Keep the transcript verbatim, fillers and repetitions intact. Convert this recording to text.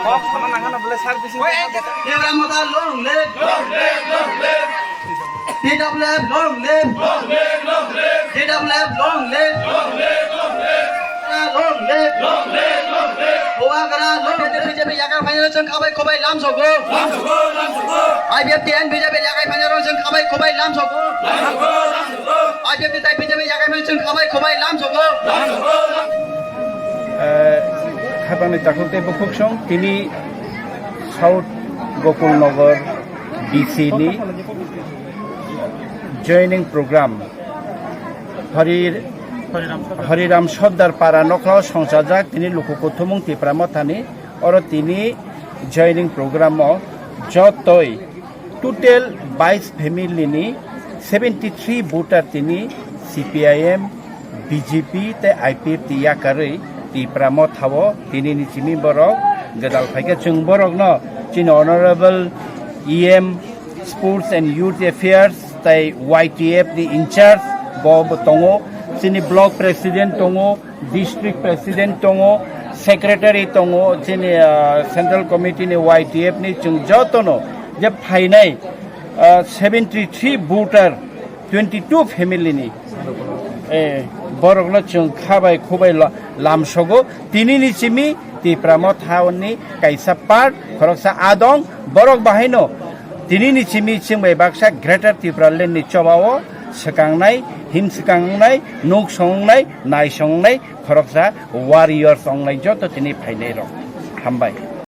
Debra Motha long live! T W F long live! T W F long live! Long live! Bubagra long live! B J P yakai phainai chwng khabai khubai lam sogo. I P F T and B J P yakai phainai chwng khabai khubai lam sogo. I P F T tai B J P yakai phainai chwng khabai khubai lam sogo. Eh, khapangni takhuk tei bukhuksong tini South Gokul Nagar D C ni joining program Hari, Hariram Sordar para nokhlao songchajak tini luku kuthumung Tipra Mothani oro tini joining program o jotoi total bais family ni seventy three voter tini C P I M, B J P tei I P F T yakarwi Tipra Mothao tini ni simi borok gwdal phaikhe chwng borokno chini honorable E M Sports and Youth Affairs tei Y T F ni in charge bo bo tongo, chini block president tongo, district president tongo, secretary tongo, chini, ah, central committee ni Y T F ni chwng jotono je phainai, ah, seventy three voter twenty two family ni, eh, borokno chwng khabai khubai la-, lamsogo. Tini ni simi Tipra Motha ni kaisa part khoroksa adong, borok bahaino tini ni simi chwng bai baksa Greater Tipraland ni chobao swkangnai, him swkangnai, nuk songnai, nai songnai khoroksa warriors ongnai joto tini phainai rok. Hambai.